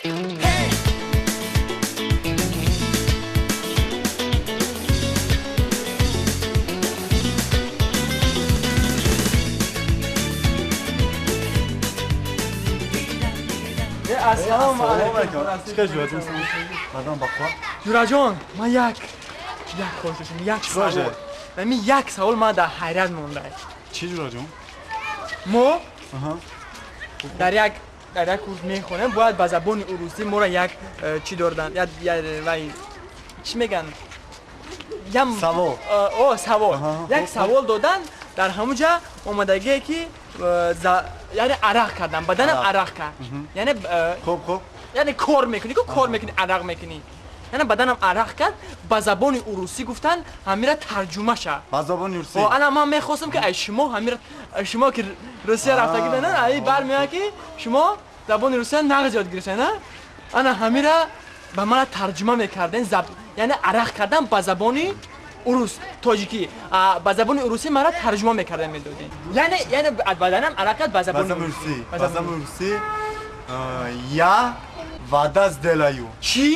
Ассалому алайкум. Чӣ ҷураҷон? Мадам бақва. Ҷураҷон, ман як хоҳиш доштам, як савол. Ами як савол ман дар ҳайрат монда. Чӣ, ҷураҷон? Мо дар як курс мехонем, бояд ба забони урусӣ моро як чӣ дордан, вай чӣ меган? Савол. О, савол. Як савол додан, дар ҳамуҷа омадагие ки яъне арақ кардан, баданам арақ кард. Яъне хуб, хуб. Яъне кор мекунӣ, ку кор мекунӣ, арақ мекунӣ. Яъне баданам арақ кард, ба забони урусӣ гуфтан, ҳамира тарҷума ша. Ба забони урусӣ. Ана ман мехостам ки ай шумо ҳамира, шумо ки Русия рафтагӣ дана, ай бармеояд ки шумо забони русия нағз ёд гирифтед, на? Ана ҳамира ба мана тарҷума мекарден, яъне арақ кардан ба забони урус, тоҷикӣ, ба забони урусӣ мара тарҷума мекардем, медодем. Яъне баданам арақ кард ба забони урусӣ. Ба забони урусӣ я вода сделаю. Чӣ?